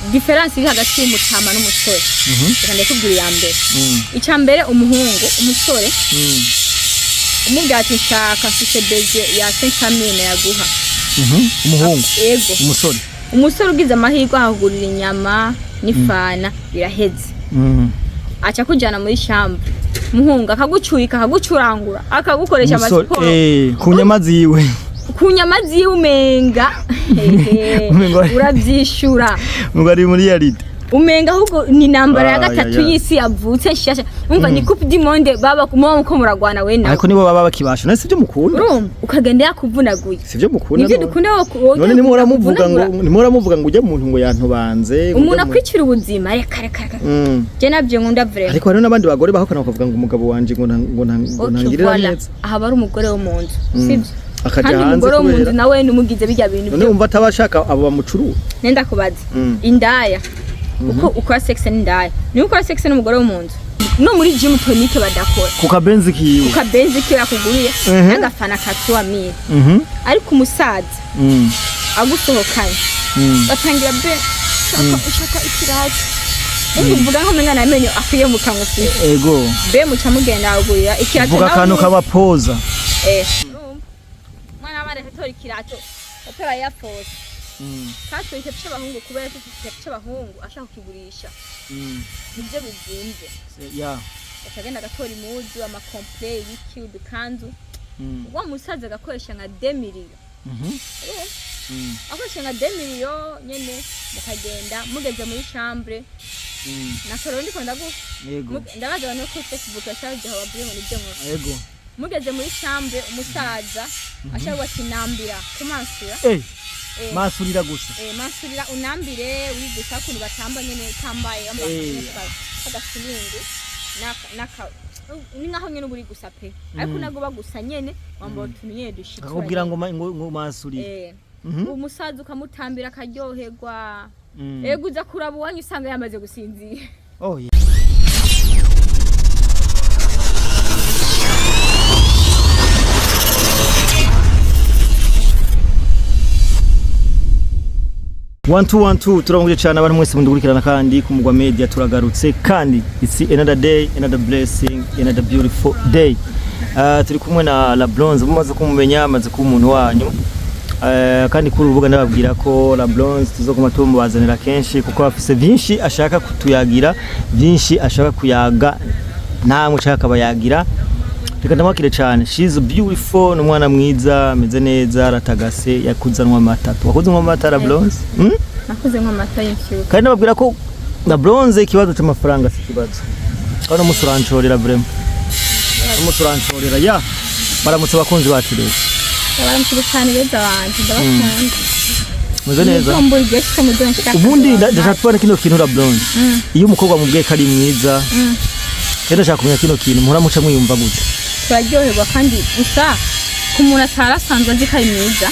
Différence iri hagati y'umutama n'umusore, reka ndakubwira. Iya mbere, icya mbere, umuhungu, umusore, umubwira ati nshaka, mfise budget ya 500 yaguha. Umuhungu? Yego. Umusore. Umusore ugize amahirwe ahagurira inyama n'ifana, biraheze. Aca kujyana muri chambre, muhungu, akagucurika, akagucurangura, akagukoresha Umusore, amasiporo. Ku nyama ziwe. Ku nyama ziwe, umenga urabyishura. Ngo ari muri yaride. Umenga ahubwo ni intambara ya Ah, gatatu ya, ya. y'isi yavutse nshasha. Umva, ni Coupe du Monde baba muba muko muragwana we nawe. Ariko nibo baba bakibasha none, sibyo mukunda? Urumva ukagenda yakuvunaguye. Sibyo mukunda? Nivyo None? dukunda wowe. None nimuhora muvuga ngo, nimuhora muvuga ngo ujya muntu ngo yantubanze ngo umuntu ujya akwicira ubuzima, reka reka reka. Je navyo nkunda vraiment. Ariko hariho n'abandi bagore bahakana bakavuga ngo umugabo wanje ngo Okay, ntangirira voilà. neza. Aha aba ari umugore wo mu nzu, sivyo? Akaja Kandi hanze umugore wo mu kubera nzu nawe numugize bijya bintu none byo wumva ataba ashaka abo bamucurura. Nenda kubaza, indaya uko ukora sex n'indaya niba ukora sex n'umugore wo mu nzu no muri gym tonic badakora. Ku kabenzi kiwe. Ku kabenzi kiwe yakuguriye n'agafana ka 3000. Ariko umusaza agusohokanye, batangira be shaka ikirato, umva, uvuga nko menya amenyo akwiye mu kanwa ufite. Ego. Be muca mugenda agurira ikirato. Vuga Nawe akantu kabapoza. Urumva umwana w'abana atora ikirato, atora Air Force, katoye ikirato c'abahungu kubera ko ikirato c'abahungu ashaka kukigurisha nibyo bizimvye. Akagenda agatora impuzu, ama complet, ibiki, udukanzu. Wa musaza agakoresha nka 2 millions. Akoresha nka 2 millions nyene, mukagenda mugeze muri chambre nakaro ndiko ndaguha. Yego. Ndabaza abantu kuri Facebook bashaje aho babwiye ngo nibyo nkora. Yego. Mugeze muri chambre, umusaza ashaka ati nambira kumansura. Masurira gusa. Mansurira, unambire wigusa ukuntu batamba nyene utambaye, wambaye agasilingi naka ni nkaho nyene uba uri gusa pe, ariko nago bagusa nyene wambaye utuntu nyene dushitura. Akakubwira ngo masurire. Umusaza ukamutambira akaryoherwa. Ego, uza kuraba uwanyu usanga yamaze gusinzira. Oh, yeah. One two one two, turabanguje cyane abantu mwese mundukurikirana kandi ku Mugwa Media. Turagarutse kandi, it's another day, another blessing, another beautiful day. Turi kumwe na La Bronze, mumaze kumumenya, amaze kuba umuntu wanyu. Kandi kuri urubuga ndababwira ko La Bronze tuzokoma tumubazanira kenshi kuko afise byinshi ashaka kutuyagira, byinshi ashaka kuyaga namwe ashaka akabayagira. Reka ndamwakire cyane. She's beautiful, ni umwana mwiza, ameze neza, aratagase, yakuzanwa amata. Wakuze amata, La Bronze? Nakuze nk'amata y'inshyushyu. Kandi ndababwira ko na Bronze ikibazo cy'amafaranga si ikibazo. Kandi umunsi uranshorera vraiment, umunsi uranshorera ya baramutse abakunzi bacu rero. Baramutse cyane, beza banje, ndabakunda. Meze neza. Muzombura igihe cyose muzonshaka. Ubundi ndashaka kubona kino kintu, La Bronze. Iyo umukobwa mubwiye ko ari mwiza, rero ndashaka kumenya kino kintu, muhora muca mwiyumva gute? Turaryoherwa, kandi gusa ku muntu atari asanzwe azi ko ari mwiza,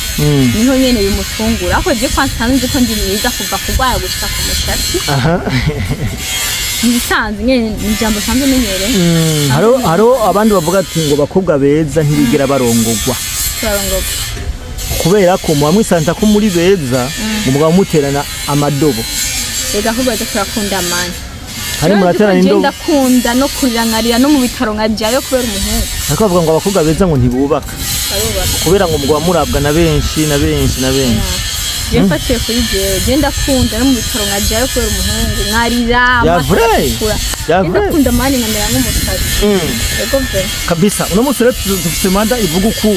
niho nyene bimutungura. Ariko je ko nsanzwe nzi ko ndi mwiza kuva kurwara gushika ku mushatsi, ni ibisanzwe nyene, ni ijambo nsanzwe menyereye. Hariho abandi bavuga ati ngo abakobwa beza ntibigera barongogwa. Turarongorwa. Kubera ko muba mwisanza ko muri beza, ngo mugaba muterana amadobo. Rega ahubwo baza turakunda mani. Kandi muraterana indobo. Ndakunda no kurira, nkarira no mu bitaro nkajayo kubera umuhungu. Ariko bavuga ngo abakobwa beza ngo ntibubaka. Barubaka. Kubera ngo mugaba murabwa na benshi na benshi na benshi. Je mfatiye kuri jewe, je ndakunda no mu bitaro nkajayo kubera umuhungu, nkarira Ya amaso vrai? agatukura. Ya Je vrai? ndakunda mani, nkamera nk'umusazi. Ego vrai. Kabisa, uno munsi rero dufise mada ivuga uku,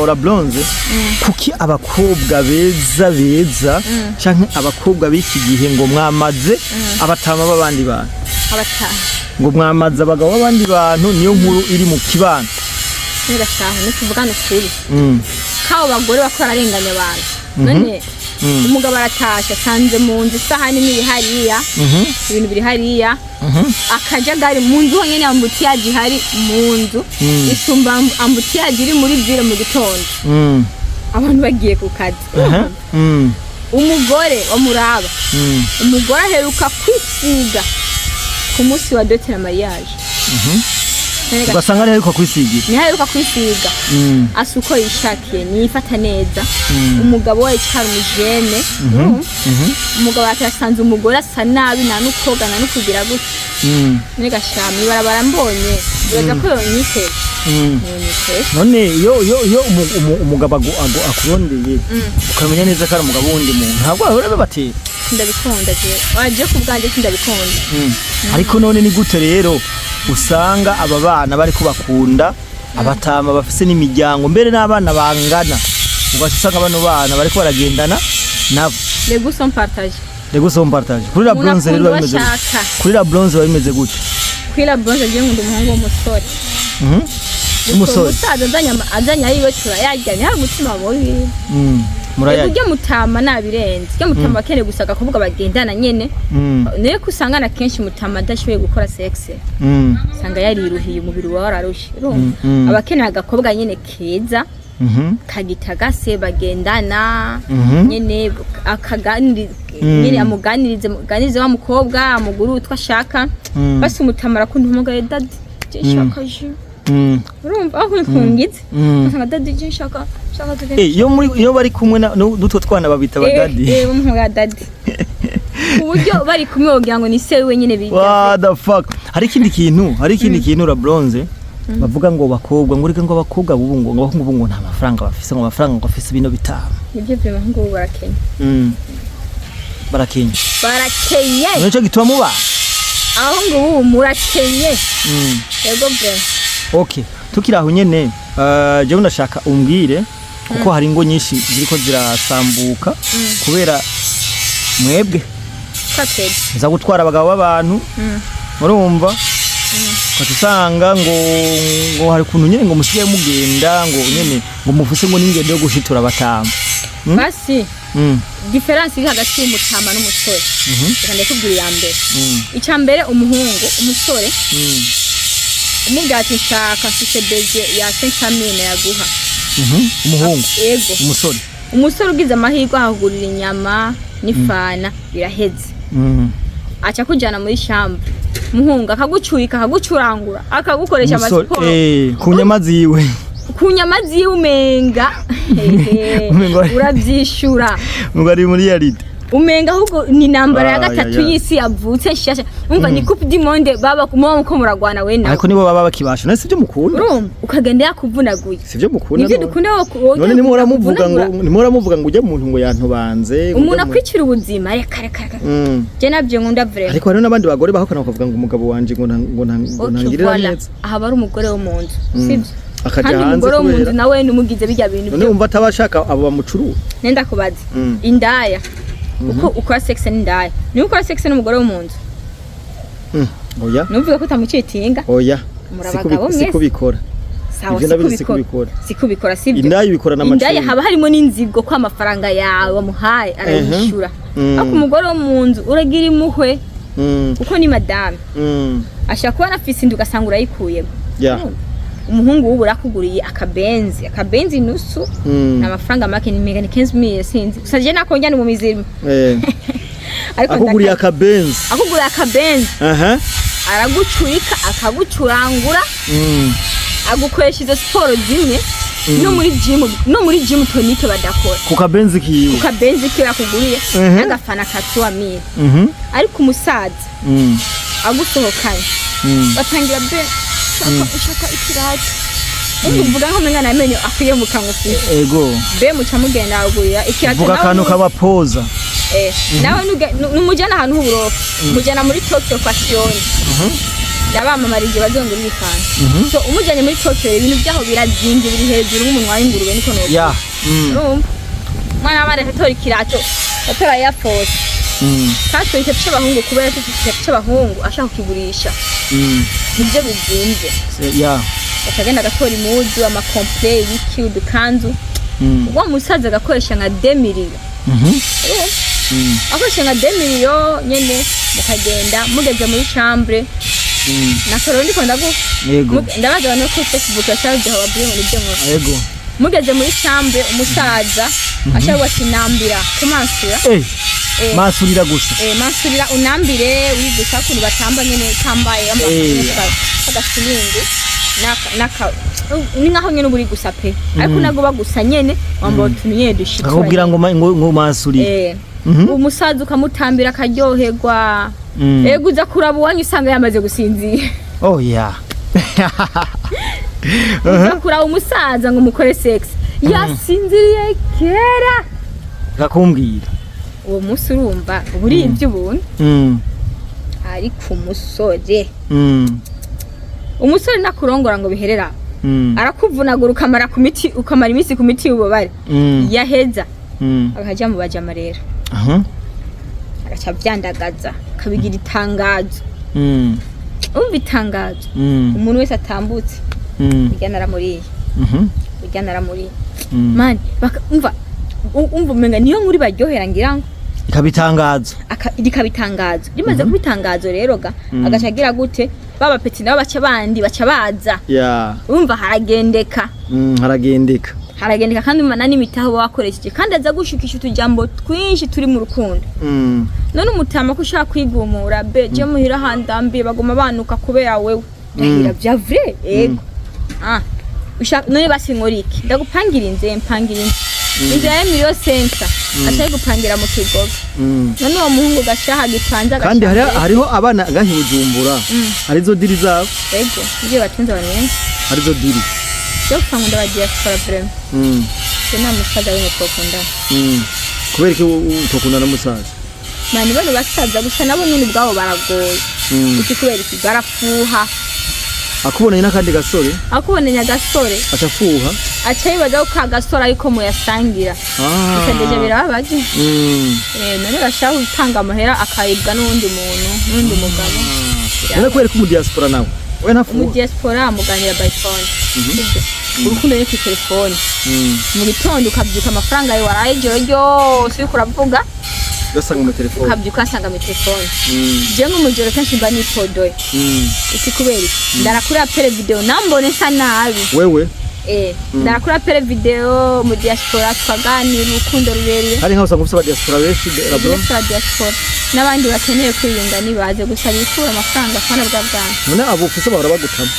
La Bronze: kuki abakobwa beza beza canke abakobwa b'iki gihe ngo mwamaze abatama b'abandi bantu? Abataha. Ngo mwamaze abagabo b'abandi bantu, niyo nkuru iri mu kibano. Nigashaka nituvugane ukuri, kabo bagore bakora ararenganya abantu. None umugabo aratashe, asanze mu nzu isahani imwe iri hariya, ibintu biri hariya, akajagari mu nzu honyine, embouteillage ihari mu nzu isumba embouteillage iri muri ville mu gitondo, abantu bagiye ku kazi. Umugore wamuraba, umugore aheruka kwisiga ku munsi wa dot na mariage. Ugasanga ariho aheruka kwisigira. Niho aheruka kwisiga. Asa uko yishakiye, niyifata neza. Umugabo we yicara umujene. Urumva? Umugabo atasanze umugore asa nabi, nta n'ukoga, nta n'ukugira gutya. None gashama ibarabara mbonye, uraza ko yonyiteze. Yonyiteze. None iyo umugabo akurondeye, ukamenya neza ko ari umugabo wundi muntu, ntabwo bahora babatera? Sindabikunda jewe, waje ku bwanjye sindabikunda. Ariko none ni gute rero usanga aba bana bariko bakunda abatama bafise n'imiryango, mbere n'abana bangana, ugaca usanga bano bana bariko baragendana nabo? Les goûts sont partagés. Les goûts sont partagés. Kuri la Umuntu bronze rero akunda biba bimeze uwo gute? ashaka. Kuri la bronze biba bimeze gute? Kuri la bronze, agiye nkunda umuhungu w'umusore. Umusore. Umusaza azanye ayiwe turayarya, ni hari umutima mubi. Murayarya. Ego, urya mutama nabirenze, urya mutama bakeneye gusa agakobwa bagendana nyene. Niyo ko usangana kenshi mutama adashoboye gukora sexe. Usanga yariruhiye, umubiri wawe wararushe, urumva? Aba akeneye agakobwa nyene keza, kagitagase, bagendana nyene, akaganiri nyene, amuganirize, muganirize wa mukobwa, amugure utwo ashaka. Basi umutama arakunda umugabo: "Daddy, je nshaka jus." Urumva aho kungize? Usanga: "Daddy, je nshaka tugende." Iyo bari kumwe n'utwo twana babita ba daddy. Eh, bamuha daddy ku buryo bari kumwe wogira ngo ni se wenyine biga. What the fuck! Hari ikindi kintu la bronze bavuga ngo bakobwa, ngo reka, ngo abakobwa bubu, ngo abahungu bubu ngo nta mafaranga bafise, ngo amafaranga ngo afise bino bitanu. Nibyo vyema, abahungu ubu barakenye. Barakenye. Barakenye. Nico gituma muba Abahungu ubu murakenye. Yego vraiment. Okay, tukiri aho nyene, jewe ndashaka umbwire, kuko hari ingo nyinshi ziriko zirasambuka kubera mwebwe. Twatwebwe? Muza gutwara abagabo b'abantu. Murumva, ugaca usanga ngo hari ukuntu nyene ngo musigaye mugenda, ngo nyene ngo mufise ngo n'ingendo yo gushitura abatama. Basi différence iri hagati y'umutama n'umusore, reka ndakubwira iya mbere. Icya mbere, umuhungu, umusore, umubwira ati: "Nshaka, mfise budget ya 500,000," yaguha. Umuhungu? Yego. Umusore. Umusore ugize amahirwe ahagurira inyama n'ifana, biraheze. Aca kujyana muri chambre, muhungu akagucurika, akagucurangura, akagukoresha Umusore amasiporo. Ku nyama ziwe. Ku nyama ziwe, umenga urabyishura. Ngo ari muri reality. Umenga ahubwo ni intambara ya Ah, gatatu ya, ya. y'isi yavutse nshasha. Umva, ni coupe du monde baba muba muko muragwana we nawe. Ariko nibo baba bakibasha. None sivyo mukunda? Urumva ukagenda yakuvunaguye. Sivyo mukunda? Nivyo None? dukunda wowe. None nimora muvuga ngo ujya muntu ngo yantubanze ngo Umuntu ujya akwicira ubuzima, reka reka reka. Je nabyo nkunda vraiment. Ariko hariho n'abandi bagore bahakana bakavuga ngo umugabo wanje ngo Okay, ntangirira voilà. neza. Aha aba ari umugore wo mu nzu, sibyo? Akaja Kandi hanze umugore wo mu nzu kubera nawe numugize bijya bintu none byo wumva atabashaka abo bamucurura. Nenda kubaza. Indaya, uko ukora sex n'indaya niba ukora sex n'umugore wo mu nzu? Oya. Numvuga ko utamucitinga. Oya. Muri Siko abagabo mwese. Siko bikora. Sawa. Ivyo ndabizi, Siko sikubikora. Sikubikora, sibyo? Indaya ibikora n'amacunga. Indaya haba harimo n'inzigo ko amafaranga yawe wamuhaye arayishyura. Ariko umugore wo mu nzu uragira impuhwe, kuko ni madame. Ashobora kuba anafise inda, ugasanga urayikuyemo. Umuhungu w'ubu urakuguriye akabenzi nusu, ni amafaranga make, ni mega ni 15,000, sinzi gusa je nako njyana mu mizirimo. Ariko Akuguriye akabenzi. Akuguriye akabenzi, aragucurika, akagucurangura, agukoresha izo siporo zimwe no muri gym tonique badakora. Ku kabenzi kiwe. Ku kabenzi kiwe yakuguriye n'agafana ka 3000. Ariko umusaza agusohokanye, batangira: "Be shaka ikirato." Uvuga nko mengana amenyo akwiye mu kanwa ufise. Ego. Be muca mugenda agurira ikirato. Vuga Nawe akantu kabapoza. Nawe numujyana ahantu h'uburofa, umujyana muri Tokyo Fashion, ndabamamarije bazongera ifanta. So umujyanye muri Tokyo, ibintu byaho birazinze, biri hejuru nk'umunwa w'ingurube, niko novuga. Urumva umwana w'abana atora ikirato, atora Air Force. Kato ikirato c'abahungu, kubera ko ikirato c'abahungu ashaka kukigurisha, nibyo bizinze. Akagenda agatora impuzu, ama complet, ibiki, udukanzu. Wa musaza agakoresha nka 2 millions. Akoresha nka 2 millions nyene, mukagenda mugeze muri chambre. Nakaroro ndiko ndaguha. Yego. Ndabaza abantu bo kuri Facebook bashaka babwiye ngo nibyo nkora. Yego. Mugeze muri chambre, umusaza ashaka ati: "Nambira kumansura." Masurira gusa. Mansurira, unambire, wigisha ukuntu batamba nyene, tambaye agasiningi. Ni nkaho nyene uba uri gusa pe, ariko nabwo bagusa nyene wambaye utuntu nyene dushitura. Akakubwira ngo mansuri. Umusaza ukamutambira akaryoherwa. Ego, uza kuraba uwanyu usanga yamaze gusinzira. Oh yeah. Uza kuraba umusaza ngo mukore sex, yasinziriye kera. Akakumbwira. Uwo munsi urumva uba uri iby'ubuntu. Ariko umusore, umusore nakurongora ngo biherera, arakuvunagura ukamara ku miti, ukamara iminsi ku miti y'ububabare. Yaheza, akajya mu bajama rero, agaca avyandagaza, akabigira itangazo. Umva itangazo, umuntu wese atambutse, "Urya naramuriye, urya naramuriye." Mani umva umva umenga niyo nkuru baryohera ngira ngo. Ikaba itangazo. Rikaba itangazo. Rimaze kuba itangazo rero ga, agaca agira gute? Baba petits nabo baca bandi baca baza. Urumva haragendeka. Haragendeka. Haragendeka, kandi umana n'imitaho uba wakoresheje, kandi aza gushukisha utujambo twinshi turi mu rukundo. None umutama ko ushaka kwigumura be, je muhira handambiye, baguma banuka kubera wewe. Ndahira vya vrai, ego. Ah, ushaka none basi nkora iki? Ndagupangira inzu, mpangira inzu, inzu ya 1,5 million, aca gupangira mu Kigobe. None uwo muhungu gashaha gipanze. Kandi hariho abana gahi Bujumbura, harizo deal zabo. Ego, nivyo batunze abantu benshi. Harizo deal. Yo gupanga ndaba diaspora vraiment. Je nta musaza w'imwe twokundana. Kubera iki utokundana n'umusaza? Mani bano basaza gusa nabo nyene ubwabo baragoye. Uti kubera iki? Barafuha. Akubonanye n'akandi gasore. Akubonanye agasore, aca afuha. Aca yibaza ko ka gasore ariko muyasangira. Gusa déjà birababaje. None bashaka gutanga amahera akayibwa n'uwundi muntu, n'uwundi mugabo. None kubera ko umu diaspora nawe we ntafuha? Mu diaspora muganira by phone. Sibyo? Urukundo ni kuri telefone. Mu gitondo ukabyuka, amafaranga yawe waraye ijoro ryose uriko uravuga, ugasanga mu telefone. Ukabyuka asanga mu telefone. Je nko mu joro kenshi mba nipodoye. Uti kubera iki? Ndarakuri appel vidéo, nambone nsa nabi. Wewe? Ndarakuri appel vidéo mu diaspora, tukaganira urukundo rurerure. Hari nkaho usanga ufise aba diaspora benshi, Labron? Diaspora, diaspora n'abandi bakeneye kwiyunga nibaze gusa bikura amafaranga kwana bwa bwana. None abo ufise bahora bagutama?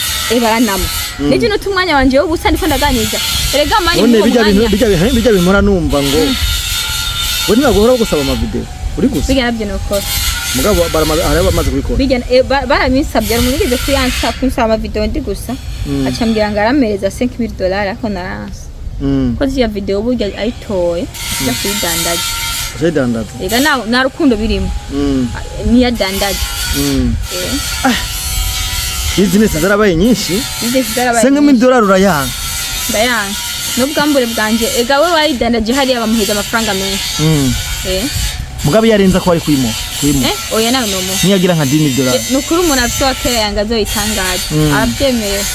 Baranama nije nuta umwanya wanje w'ubusa ndiko ndaganiriza erega mani. None muri uwo bijya bintu mwanya bijya bimora numva ngo we ntibaguhora bagusaba ama vidéo uri gusa. Bijya navyo nokora. Mugabo hari abamaze kubikora. Bijya baraminsabye, hari umuntu yigeze kuyansa kunsaba ama vidéo ndi gusa, aca ambwira ngo aramereza $5000, ariko naranse. Ko ziriya vidéo burya ayitoye aja kuyidandaza. Acayidandaza. Ega nta rukundo birimo. Niyadandaza. Business zarabaye nyinshi. Business zarabaye 5000 dolari urayanga? Ndayanga n'ubwambure bwanje. Ega we wayidandaje hariya bamuheza amafaranga menshi. Mugabo yarenza ko ari kuyimuha. Oya, nawe nomuha. Ntiyagira nka 10 000 dolari? Ni ukuri umuntu afite wa kera yanga azoyitangaje. Arabyemerewe.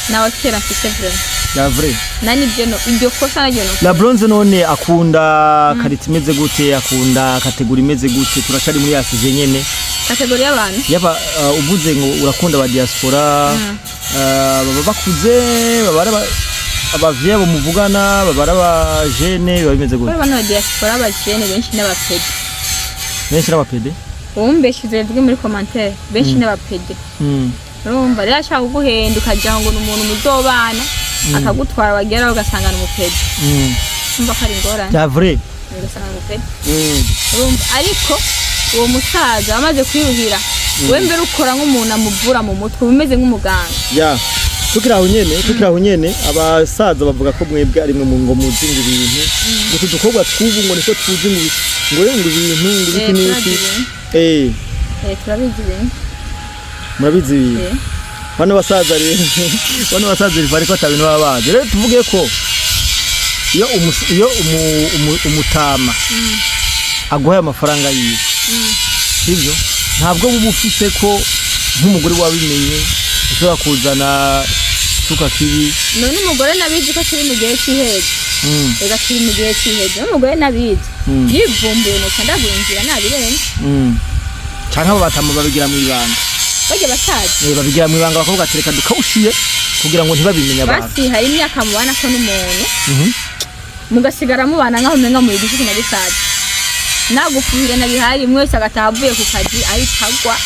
Nawe kera mfise vraiment. Ya vrai. Nani ibyo no iryo kosa naryo no. La Bronze none akunda qualité imeze gute? Akunda catégorie imeze gute? Turacari muri yasije nyene. Catégorie y'abantu? Yaba uvuze ngo urakunda aba diaspora, baba bakuze, baba ari abavyeyi muvugana, baba ari abajene, biba bimeze gute? Bano ba diaspora abajene benshi n'abapédé. Benshi n'abapédé? Uwumbeshize bivuge muri commentaire, benshi n'abapédé. Urumva rero ashaka kuguhenda ukajya ngo ni umuntu muzobana, akagutwara, wageraho ugasanga ni umupédé. Urumva ko ari ingorane. Ya vrai. Ugasanga ni umupédé. Urumva ariko uwo musaza amaze kwiyuhira, we mbere ukora nk'umuntu amuvura mu mutwe, uba umeze nk'umuganga. Ya, tukiri aho nyene abasaza bavuga ko mwebwe ari mwe mu ngo muzi ngo ibintu, ngo utu dukobwa tw'ubu ngo niko tuzi ngo ibintu ngo ibiki n'iki. Turazi ibintu. Turabizi ibintu. Murabizi ibintu. Bano basaza rero ariko ata bintu baba bazi. Rero tuvuge ko iyo umutama aguhaye amafaranga yiwe, sibyo, ntabwo buba ufise ko nk'umugore wabimenye ushobora kuzana cuka kibi. None umugore nabizi ko turi mu gihe cy'iherezo. Reka, turi mu gihe cy'iherezo n'umugore nabizi yivumbuye, nuko ndagwinjira nabirenze. Canke abo batama babigira mu ibanga? Bajya basaza. Babigira mu ibanga, bakavuga ati reka dukawushiye kugira ngo ntibabimenye abantu. Basi hari imyaka mubana ko n'umuntu, mugasigara mubana nkaho umenga muri gishiki na gisaza, nagufuhira nabihari, umwe wese agataha avuye ku kazi ahita agwa.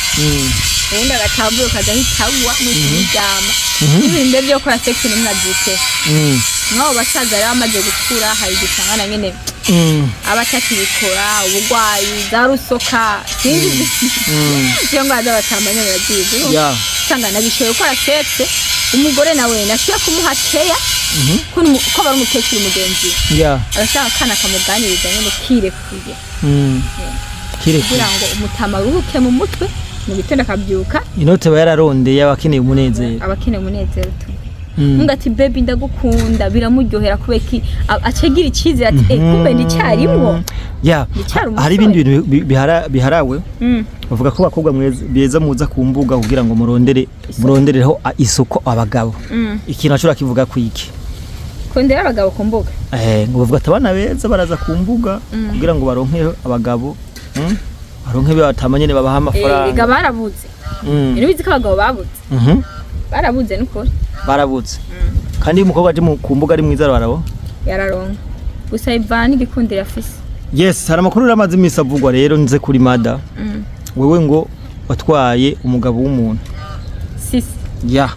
Ubundi agatavuye ukaja hitagwa muryama, n'ibintu mbere vyo gukora sex ntimwavyiteho. Nk'abo basaza rero bamaze gukura, hari igihe usanga na nyene aba atakibikora, ubugwayi za rusoka, sinzi iyo ndwara z'abatamba nyene urazizi. Usanga nabishoboye gukora sex, umugore nawe nashoboye kumuha keya ko ko aba ari umukecuru mugenzi we, arashaka akana kamuganiriza nyene kirekuye, Kirekuye. Kugira ngo umutama aruhuke mu mutwe, mu gitondo akabyuka. Inote aba yararondeye, aba akeneye umunezero. Aba akeneye umunezero tu. Ntunga ati: "Baby, ndagukunda," biramuryohera kubera iki? Acagira icyizere ati: "Eh, kumbe ndicyarimwo." Ndicyari umusore. Hari ibindi bintu biharawe. Bavuga ko abakobwa beza muza ku mbuga kugira ngo murondereho isoko abagabo. Ikintu ashobora kivuga ku iki? Kondera abagabo ku mbuga? Ngo bavuga ati abana beza baraza ku mbuga kugira ngo baronke abagabo, Baronke batama nyene babaha Erega amafaranga. barabuze. Rero ubizi ko abagabo babuze. Barabuze nukuri. Barabuze. Kandi iyo umukobwa aje ku mbuga ari mwiza barabo. Yararonka, gusa ivana n'igikundiro afise. Yes, hari amakuru rero amaze imisi avugwa. Rero nze kuri mada. Wewe ngo watwaye umugabo w'umuntu. Sisi. Ya.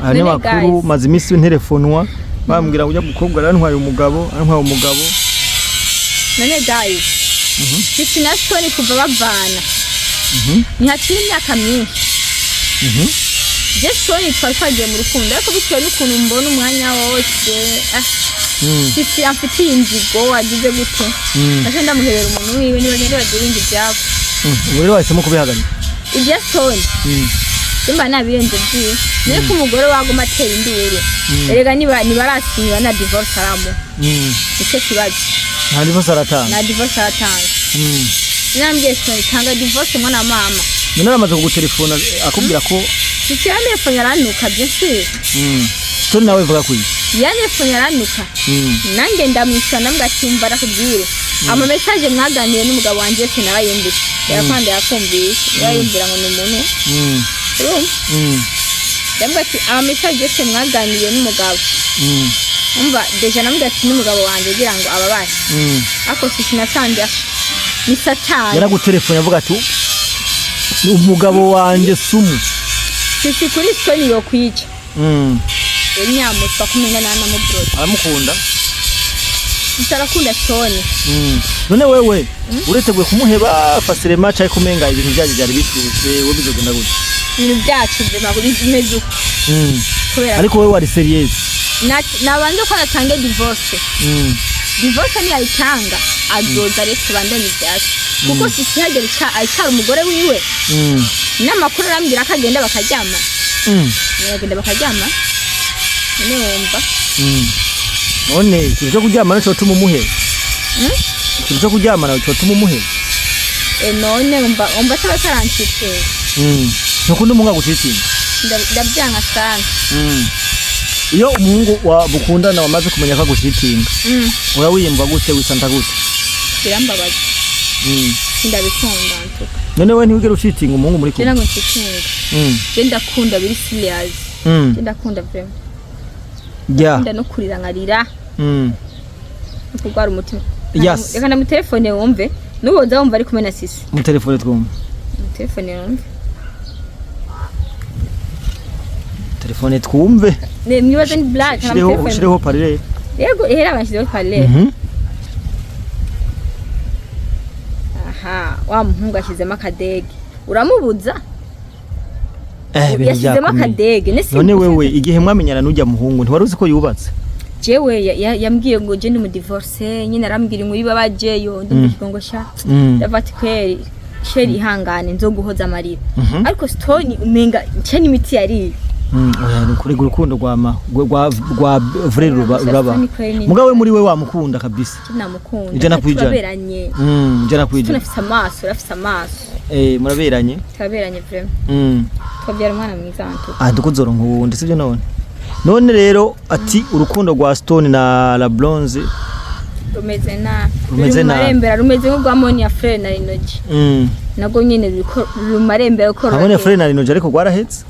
Aya ni None makuru guys. maze imisi ntelefonwa bambwira ngo ujya mukobwa arantwaye umugabo, arantwaye umugabo. None guys, Sisi na Stone kuva bavana ntihakiri imyaka myinshi. Je Stone twari twagiye mu rukundo, ariko bitewe n'ukuntu mbona umwanya wose Sisi amfitiye inzigo, wagize gute, naje ndamuhebera umuntu wiwe, nibagende bagiringa ibyabo. Ubu rero wahisemo kubihagarika. Ibya Stone simba nabirenze byiwe, niyo ko umugore waguma atera induru. Erega niba nibarasinywa na divorce aramuha. Nicyo kibazo. Nta divorce aratanga. Na divorce aratanga. Nambwiye Stone: "Tanga divorce, mwana wa mama." None aramaze kugutelefona akubwira ko? Sisi yantelefone aranuka, bien sûr. Stone nawe bivuga kuyi. Yantelefone aranuka. Nanjye ndamwishyura, ndamubwira ati: "Umva ndakubwire, ama message mwaganiriye n'umugabo wanjye yose narayumvise." Yakwanda yakumvise, yarayumvira ngo ni umuntu. Urumva? Ndamubwira ati: "Ama message yose mwaganiriye n'umugabo." Umva, déjà namubwira ati n'umugabo wanjye kugira ngo ababare. Ariko Sisi nasanze ni satani. Yaragutelefone avuga ati umugabo wanjye sumu. Sisi kuri Stone yokwica. Nyamuswa kumenya nanamubrode. Aramukunda. Sisi arakunda Stone. None wewe ureteguye kumuheba facilement cyangwa kumenga ibintu byanyu byari bishushe, wowe bizogenda gute? Ibintu byacu bimeze uko kubera Ariko wewe wari sérieux. Nabanze ko natange divorce. Divorce niyayitanga azoza rero tubandanye ibyacu, kuko Sisi hagera acara umugore wiwe. N'amakuru arambwira ko agenda bakaryama. Bagenda bakaryama, none wumva? None ikintu cyo kuryamana cyo tuma umuheba? Ikintu cyo kuryamana cyo tuma umuheba? None wumva ataba atarancitse. Ntukunda umuhungu agucitinga? Ndabyanka sana. Iyo umuhungu wa mukundana wamaze kumenya ko agucitinga, urawiyumva gute, wisanta gute? Birambabaza. Ndabikunda ntuka. None we ntiwigera ucitinga umuhungu muri Je kumwe? ntabwo ncitinga. Je ndakunda biri serious. Je ndakunda vraiment. Ndakunda no kurira nkarira. No kurwara umutima. Reka ndamutelefone wumve, nuboza wumva ari kumwe na Sisi. Mu telefone twumve. Telefone wumve. Telefone twumve. Ne mwibaze ni black. Ushireho, ushireho parire. Yego, ihera bashyizeho parleur. Aha wa muhungu ashyizemo akadege, uramubuza. Ibintu Yashyizemo byakomeye. akadege nese. None wewe igihe mwamenyana n'ujya muhungu ntiwari uzi ko yubatse? Jewe yambwiye ngo je ndi mu divorce nyine, arambwira inkuru ibabajeyo, ndumva ikigongo sha. Ndavuga ati: "Kweri chéri, ihangane, nzoguhoza amarira." Ariko Stone umenga nce n'imiti yariye. Oya, ni ukuri urukundo rwa ma rwa vrai ruraba. Stone kweri ni- Mugabo we muri we wamukunda kabisa. Namukunda. 100%. Turaberanye. Ijana Stone kwijana. afise amaso, urafise amaso. Muraberanye. Turaberanye vraiment. Twabyara umwana mwiza wantu. Ah, ndikuzoronka uwundi sivyo? None rero ati urukundo rwa Stone na La Bronze Rumeze nabi. Rumeze Ruri mu nabi. marembera, rumeze nk'urwa Monia Frere na Rinogi. Nabwo nyene ruriko ruri mu marembera uko Hamwe na ruratera. Frere na Rinoje, ariko rwarahetse.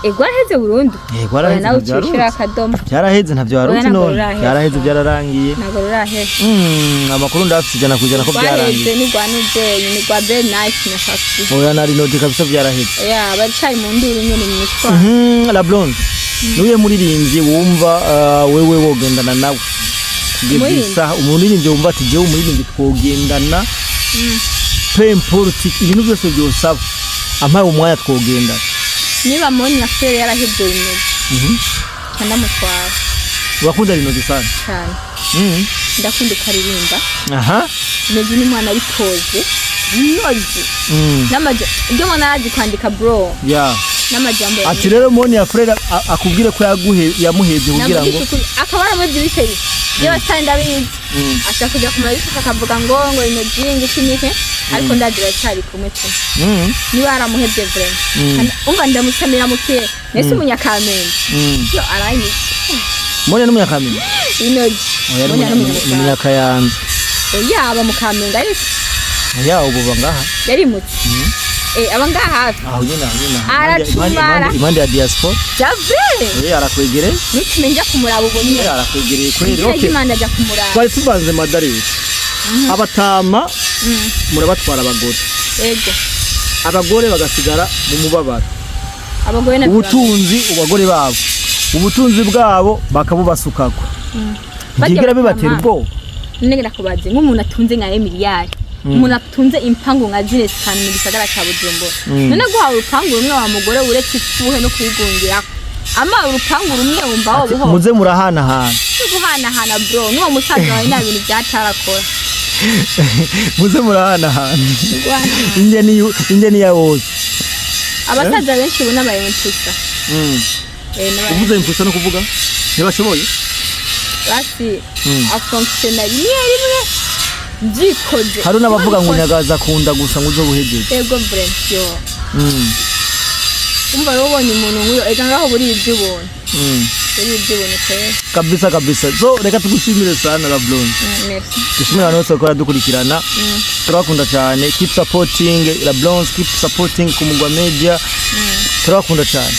Rwaraheze burundu. Rwaraheze, Oya, nawe ntavyo ucishira warutse. akadomo. Byaraheze, ntavyo Oya, warutse. ntabwo None ruraheze. byaraheze, byararangiye. Ntabwo ruraheze. Amakuru ndafite 100% ko Rwaheze byarangiye. ni rwa Nuzeyi, ni rwa Bernice na Fafi. Oya, na Rinodi kabisa, byaraheze. Oya, baracari mu nduru nyene mu mitwaro. La Blonde, nuye muririmbyi wumva wewe wogendana nawe kugeza Umuririmbyi? isaha, umuririmbyi wumva ati jewe umuririmbyi twogendana, peu importe ibintu byose byosaba, ampaye umwanya twogendana? Niba Moni Affaire yarahebye Rinodi, ndamutwara. Urakunda Rinodi sana? Cyane. Ndakunda uko aririmba. Rinodi ni umwana ari posé, nozi n'amaja ibyo mbona arazi kwandika, bro, n'amajambo. Ati rero Moni ya Frere akubwire ko yaguhe yamuhebye kugira ngo Navugisha ukuri, akaba yaramuze ibiseri by'abatari ndabizi, ashaka kujya kumara ibisuka akavuga ngo Rinodi ngo iki n'iki, ariko ndazi baracyari kumwe pe. Niba yaramuhebye vraiment. Kandi umva, ndamusamira mukiye nese umunyakamenge. Yo, aranyica. Moni ni umunyakamenge? Rinodi. Oya, ni Moni ari ni umunyakayanza. Oya, aba mu Kamenge ariko. Ya, ubu bangaha. Yarimutse, aba ngaha hafi. Aho nyine, aho nyine. Aratumara. Impande ya diaspora. Javre. Arakwegereye. Nitume njya kumuraba ubu nyine. Arakwegereye kweri. Izina Okay. ry'Imana, ajya kumuraba. Twari tuvanze madarisi, abatama murabatwara abagore, Yego. abagore bagasigara mu mubabaro. Abagore na Ubutunzi, abagore babo, ubutunzi bwabo bakabubasukako, ntibyigera bibatera ubwoba? None ndakubaze, nk'umuntu atunze nka miliyari, umuntu atunze impangu nka zine zitanu mu gisagara ca Bujumbura, none guhawe urupangu rumwe wa mugore, uretse ifuhe no kwigungira, ama urupangu rumwe wumva wo buho? Muze murahanahana. Guhanahana, bro, n'uwo musaza wawe nta bintu byatarakora. Muze murahanahana. Guhanahana. Inge ni inge ni ya wose. Abasaza benshi ubu n'aba impusa. Uvuze impusa no kuvuga ntibashoboye. Basi afonctionna rimwe rimwe byikoze. Hari n'abavuga ngo nyagaza akunda gusa ngo uzo buhejeje. Ego, vraiment, yo. Umva rero, ubonye umuntu nk'uyo, ega ngaho buri iby'ubuntu. Buri iby'ubuntu pe. Kabisa kabisa. So reka tugushimire sana, La Blonde. Merci. Dushimire abantu bose bakora dukurikirana, turabakunda cyane. Keep supporting La Blonde, keep supporting ku Mugwa Media, turabakunda cyane.